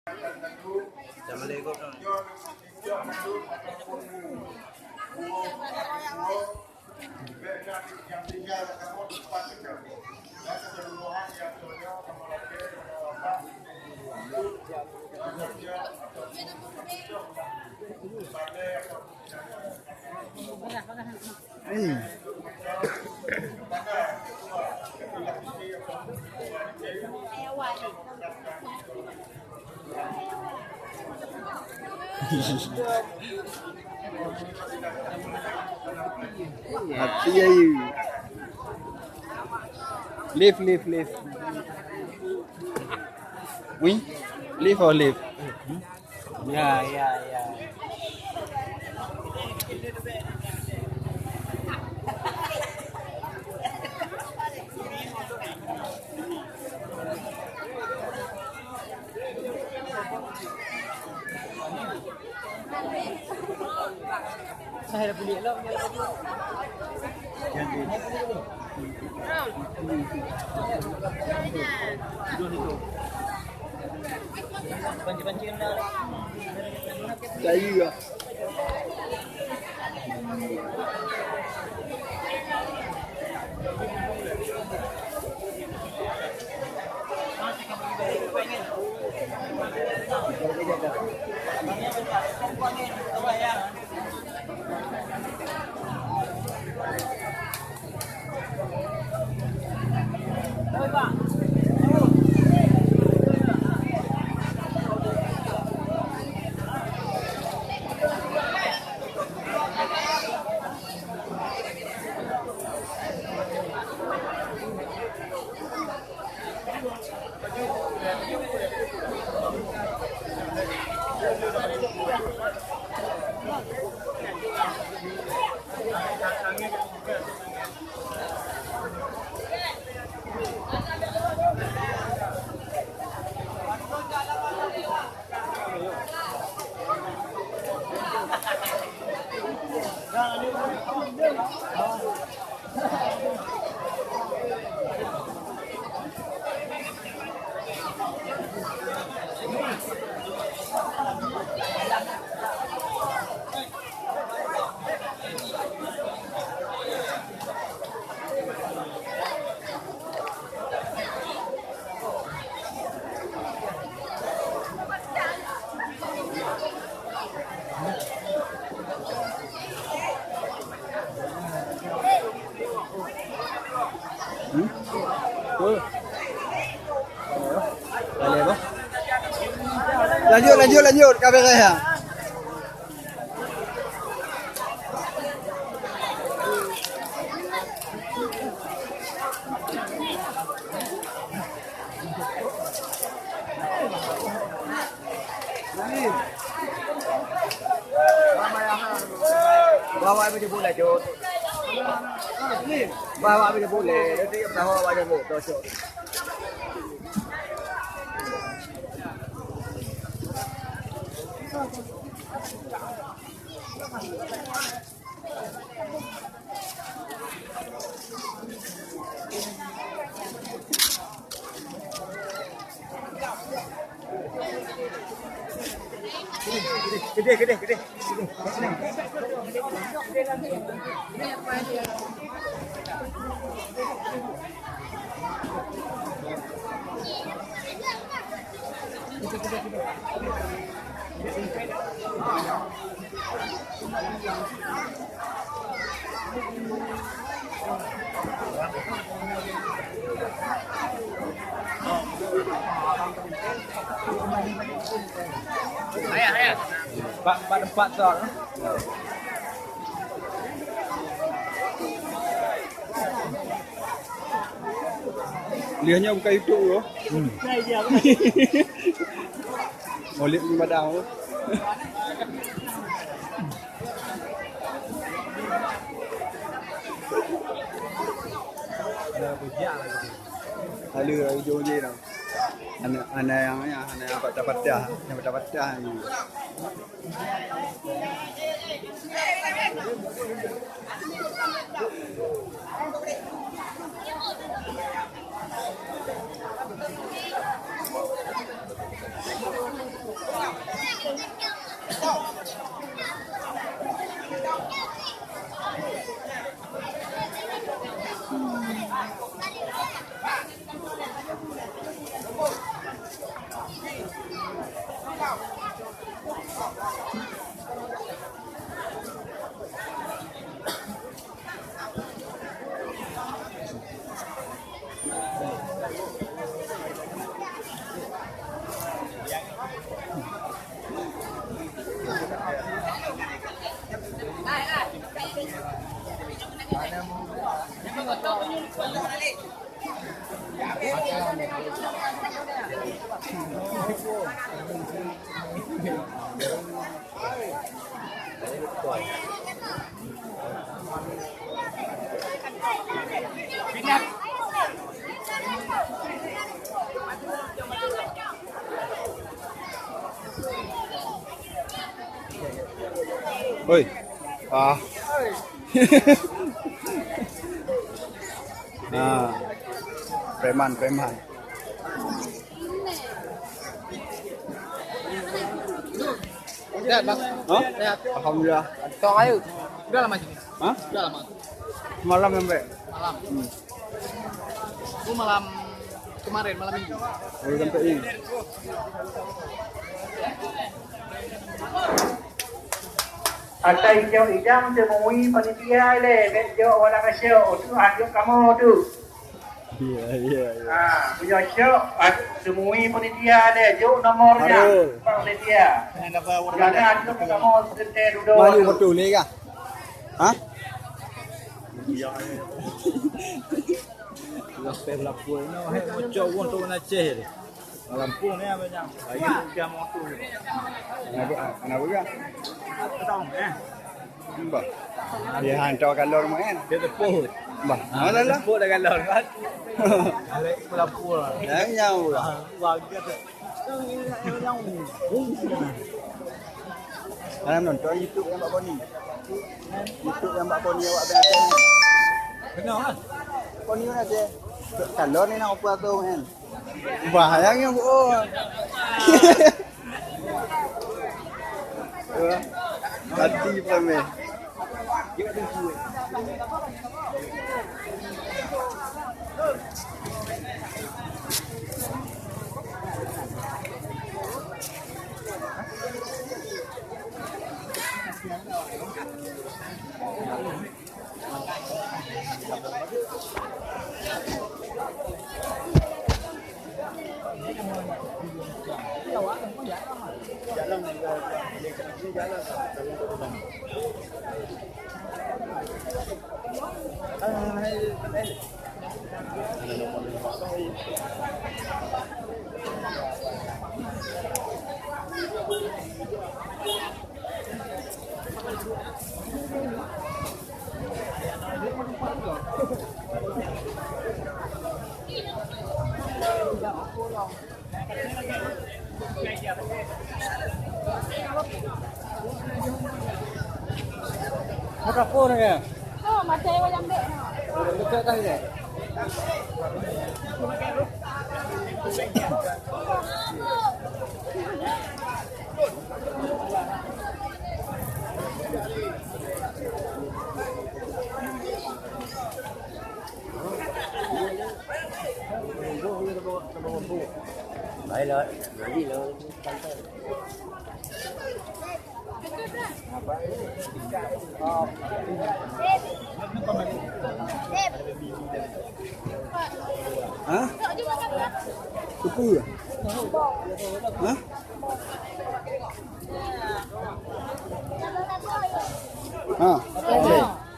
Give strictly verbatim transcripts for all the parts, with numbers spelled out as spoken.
Assalamualaikum. Api ayu. Lift, lift, lift. Oui. Lift or lift? Ya, ya, ya. Saya juga. Hmm? Betul. Boleh, bah? Lanjut, lanjut, lanjut. Kamera ya. Bawa aja boleh, Jod. Bawa aja boleh. Nanti bawa aja boleh. Cocok. Gede, gede, gede. Bak, bak tempat tu. Liahnya buka YouTube tu. Hmm. Molek di padang tu. Ada ujung je dah. Anak, anak yang, yang, anak yang patah-patah, yang patah-patah ni. Oi. Ah. Ah. Preman, preman. Sehat, Bang? Hah? Sehat. Alhamdulillah. Tong ayo. Udah lama sini? Hah? Udah lama. Malam sampai. Malam. Hmm. Itu malam kemarin, malam minggu. Baru sampai ini. Asai jok idang teumui panitia le, bèk jok wala kasyok, tu anjuk kamoe tu. Iya, iya, iya. Ah, punya syok, ah, teumui panitia le, jok nomor nya. Aduh. Panitia. Jangan anjuk kamoe seuteu dudoe. Malu betul ni kah? Hah? Iya, iya. Lapeh lapor. Nah, hai ngocok wong tu na Aceh tu. Lampung ni apa nyang? Ayo, dia mau tu. Kenapa, kenapa kan? Tahu, eh? Mbah. Dia hantar kalor main. Dia tepuk. Mbah, malah lah. Tepuk dah kalor kan? Alek pelapor. Yang nyau lah. Ah, warga tu. Yang, yang, yang. Hana nonton YouTube nyang bak Boni. YouTube nyang bak Boni awak biasa. Kenal kan? Boni mana je? Kalau ni nak apa tu kan? Bahaya nyang buat. Hati pun meh. Mikrofon ya. Oh, mata ayah wayang dek. Dekat dah ya. Hah? Teupeu ya? Hah? Ha.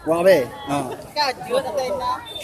Wah, be. Ha.